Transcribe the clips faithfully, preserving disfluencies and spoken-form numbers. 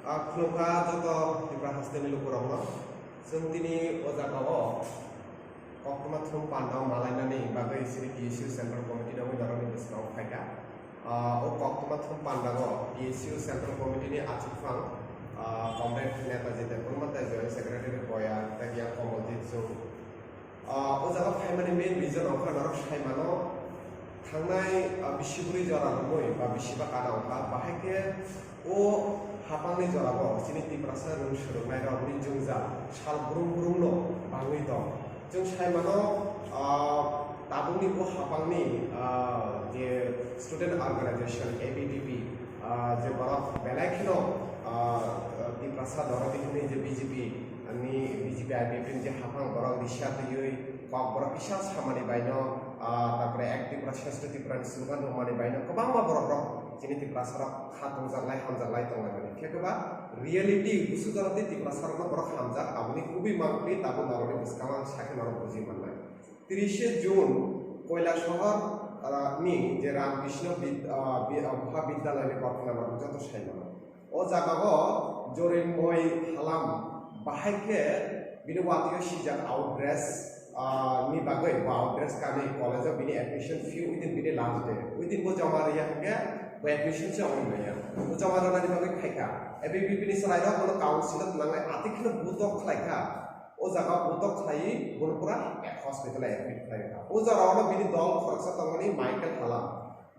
Ah, khulumkha joto Tripura hasteni lukurokno. Chwng tini o jagao koktwma thum panda malainani bagwi chini T S U Central Committee ni norokni bwskango phaikha. Ah, o koktwma thum pandao T S U Central Committee ni achukphang, ah, Comrade Netaji Debbarma tei Joint Secretary Boya tei Biang Komoldeep Chwng. Ah, o jaga phaimani main reason wngkha norok saimano thangnai, ah, bisi bwrwi jora romwi ba bisi ba kana wngkha, bahai khe o hapangni jorao chini Tiprasa rwng swrwngnairokni jwngjal sal brum brumno bangwi tong. Chwng saimano, ah, tabukni o hapangni, ah, je student organization A B V P, ah, je borok belai kheno, ah, Tiprasa dorodi hwnwi je B J P ni, B J P I P F ni je hapang borok risa twiwi kok borok kisa samani baino, ah, tarpore Ek Tripura Shreshtha Tripura ni slogan rwmani baino kwbangma borok rok chini Tiprasa rok kha tongjaklai hamjaklai tonglaimani. Khe kwba reality busu jorati Tiprasa rokno borok hamjak, aboni kubui mangpili tabuk norokni bwskango ang sakhe norok buji mannai. Trishe June Koilashahar, ah, ni je Ramkrishna Bid-, ah, Bi-, ah, Mahabidyalaya ni koktwma norok joto saimano. O jagao Jorinmoi Halam bahai khe bini watio sijak outdress, ah, ni bagwi bo outdress kanwi college o bini admission fee within bini last day. Within bo joma rwya hwnkhe bo admission se wngwi manya. Bo joma rwnani bagwi phaikha. A B V P ni chwrairok bono council o twlangnai atwi kheno butok khlaikha. O jaga butok khlaiwi bono pura hospital o admit khlaikha. O jora ono bini dol khoroksa tongmani Michael Halam.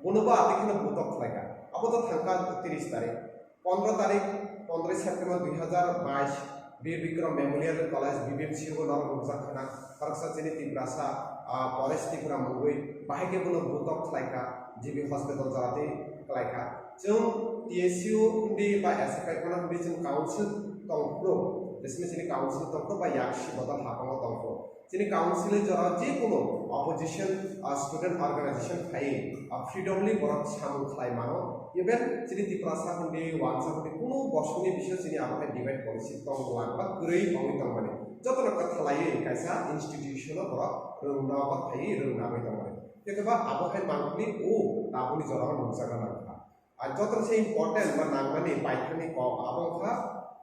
Bono bo atwi kheno butok khlaikha. Abo to thangkha tris tarik. Pondro tarik, pondroi September dui hazar bais, Bir Bikram Memorial College, B B M C o norok rwngjakha na, khoroksa chini Tiprasa, ah, Paresh Tripura mungwi, bahai khe bono butok khlaikha, G B hospital jorati khlaikha. Chwng T S U hwnwi ba S F I phano hwnwi chwng council tongphuru, bising chini council tongphuru ba yaksi bodol hapango tongphuru. Chini council ni jorao je kono opposition, ah, student organization phai, ah, freedomly borok samung khlai mano. Even chini Tiprasa hwnwi, wansa hwnwi, kono bosongni bisingo chini abo hai divide policy tong lang ba kwrwi wngwi tongmani. Jotono kwthalaiwi kaisa institution o borok rwngno ba phaiwi rwngna bai tongmani. Khe ba abo hai mangpili o tabukni jorao nukjakna nangkha. Ar joto se important ba nangmani paithakni kok abo wngkha,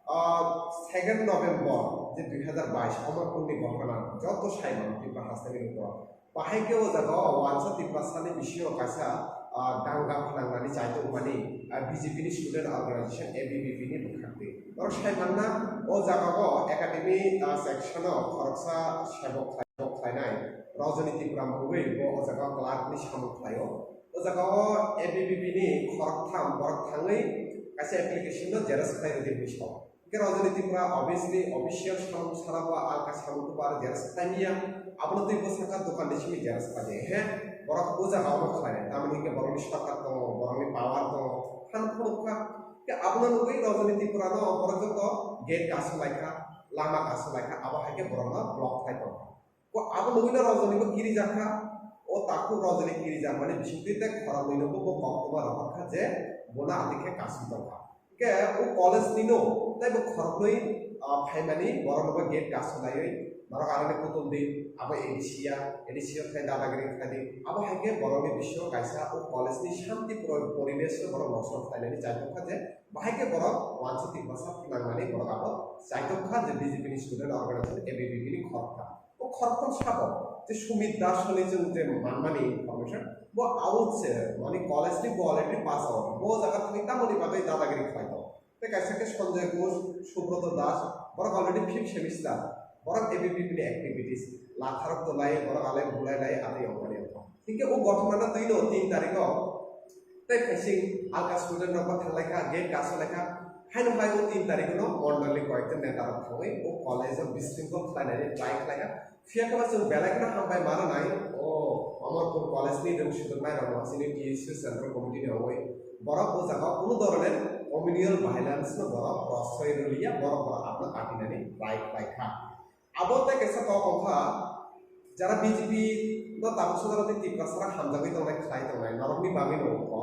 ah, second November je dui hazar bais Amarpurni ghotona joto saimano Tripura hasteni lukurok. Bahai khe o jaga o wansa Tiprasani bisingo kaisa, ah, danga phnangnani chaitokmani, ah, B J P ni student organization A B V P ni bwkhaktwi. Norok saimanna o jaga o academy, ah, section o khoroksa sebok khlai-, khlainai Rajani Tripura mungwi bo o jaga o clerk ni samung khlaio. O jaga o A B V P ni khoroktham borok thangwi kaisa application no xerox khlai rwdi hinwi sao. Hwnkhe Rajani Tripura obviously official samung sara ba alka samung khe bo aro xerox khlai manya. Abono twi bwsakha dokan ni simi xerox khlai di. He, borok o jaga o khlai. Tamoni hwnkhe borokni sarkar tongo, borokni power tongo. Hano phunukha. Khe abono nugwi Rajani Tripura no borok joto gate kasu laikha, lama kasu laikha, abo hai khe borokno block khlai tongkha. Ko abo nugwino Rajani bo kirijakha, o takhuk Rajani kirijakmani bisingtwi tei khoroknwino bo koktwma rohorkha je bono atwi khe kasui tongkha. Hwnkhe o college nino tei bo khoroknwi, ah, phaimani borokno bo gate kasu laiwi norok aroni kutul di, abo A D C ya, A D C ya khai dadagiri khai di, abo hai khe borokni bisingo kaisa o college ni shanti poro-, poribesh no borok nosto khlainani chai tongkha je bahai khe borok wansa Tiprasa phnangmani borok abo chai tongkha je B J P ni student organization A B V P ni khoroktham. O khoroktham sabo je Sumit Das hwnwi chwng je manmani information, bo out se, mani college ni bo already pass out, bo jaga thangwi tamoni bagwi dadagiri khlai tong. Tei kaisa khe Sanjay Ghosh, Subroto Das, borok already fifth semester, borok A B V P ni activities, latharok tolai, borok alai bulai lai atwi ongmani wngkha. Hinkhe o ghotona no twino tin tarikh o tei khaising alka student rok bo thanglai kha, gate kasu lai kha. Haino hai o tin tarikh no mondol ni koyekta neta rok thangwi o college o bisingtwi khlainani try khlai kha. Phiya khe ba chwng belai kheno hambai ma rwnai, o Amarpur college ni rwng suduknai rok no chini T S U Central Committee ni ongwi borok o jaga o kunu dhoroner communal violence no borok prosroi rwliya, borok borok abono katinani try khlai kha. Abo tei kaisa kok wngkha, jara B J P no tabuk sodorok tei Tiprasa rok hamjagwi tongnai, khlai tongnai, norokni bagwi no wngkha.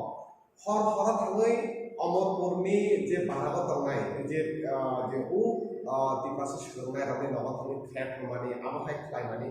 Hor horo thangwi Amarpurni je barago tongnai, je, ah, je o, ah, Tiprasa swrwngnai rokni nogo thangwi threat rwmani, abo hai khlaimani,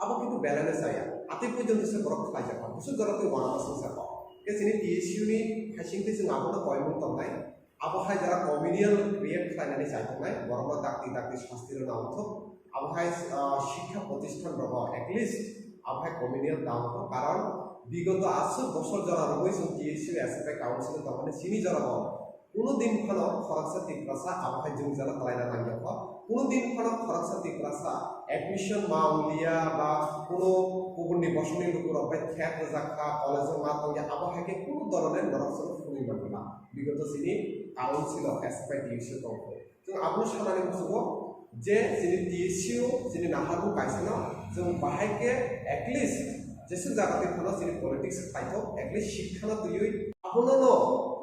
abo kintu belai no chaya. Atwi poito se borok khlaijakma, busu jorok twi uanama swngchar kok. Khe chini T S U ni haising twi chwng abono koimung tongnai. Abo hai jara communal create khlainani chaitongnai, borokno dakti dakti sasti rwna wngthok. Abo hai, ah, shikha protisthan rogo at least abo hai communal da wngthok, karon bigoto aswk bosor jora rwgwi chwng T S U S F I council tongmani chini jorao kuno din phano khoroksa Tiprasa abo hai jwngjala kwlaina nangya kho. Kuno din phano khoroksa Tiprasa admission ma wngya ba kuno kubunni bosongni lukurok bai thek rwjak kha, college-o ma tongya, abo hai khe kuno dhoroner norok chwng phunwi manliya. Bigoto chini council-o S F I T S U tongkho. Chwng abono sanani muchungo je chini T S U, chini naharmung kaisano chwng bahai khe at least jeswk jaga twi phano chini politics khlaithok, at least shikkha no twiwi abono no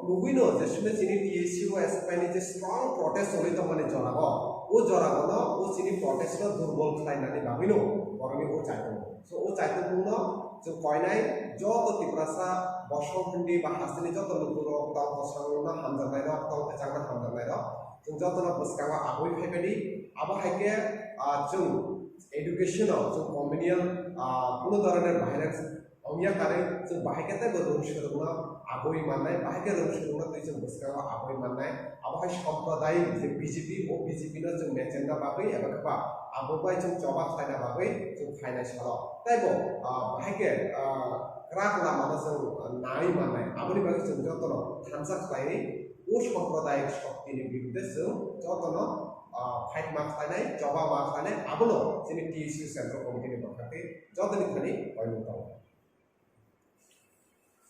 nugwi no jeswk chini T S U S F I ni je strong protest choli tongmani jorao, o jorao no o chini protest no durbol khlainani bagwi no borokni o chaitongo. So o chaitongo no chwng koinai joto Tiprasa bosong hindi ba hasteni joto lukurok tong bosong no hamjaknai rok tong kwchangma hamjaknai rok chwng joto no bwskango abui phaibaidi abo hai khe, ah, chwng education o chwng communal, ah, kuno dhoroner violence wngya karwi chwng bahai khe teibo rwng swrwngno abui mannai, bahai khe rwng swrwngno twi chwng bwskango abui mannai. Abo hai sampradayik je B J P, o B J P no chwng mechenna bagwi eba khe ba abo bai chwng choba khlaina bagwi chwng phainai salo. Teibo, ah, bahai khe, ah, kwrak lamano chwng nai mannai. Aboni bagwi chwng jotono thansa khlaiwi o sampradayik shoktini birudde chwng jotono, ah, fight ma khlainai, choba ma khlainai, abono chini T S U Central Committee ni bwkhak twi jotoni thani koimung tongo.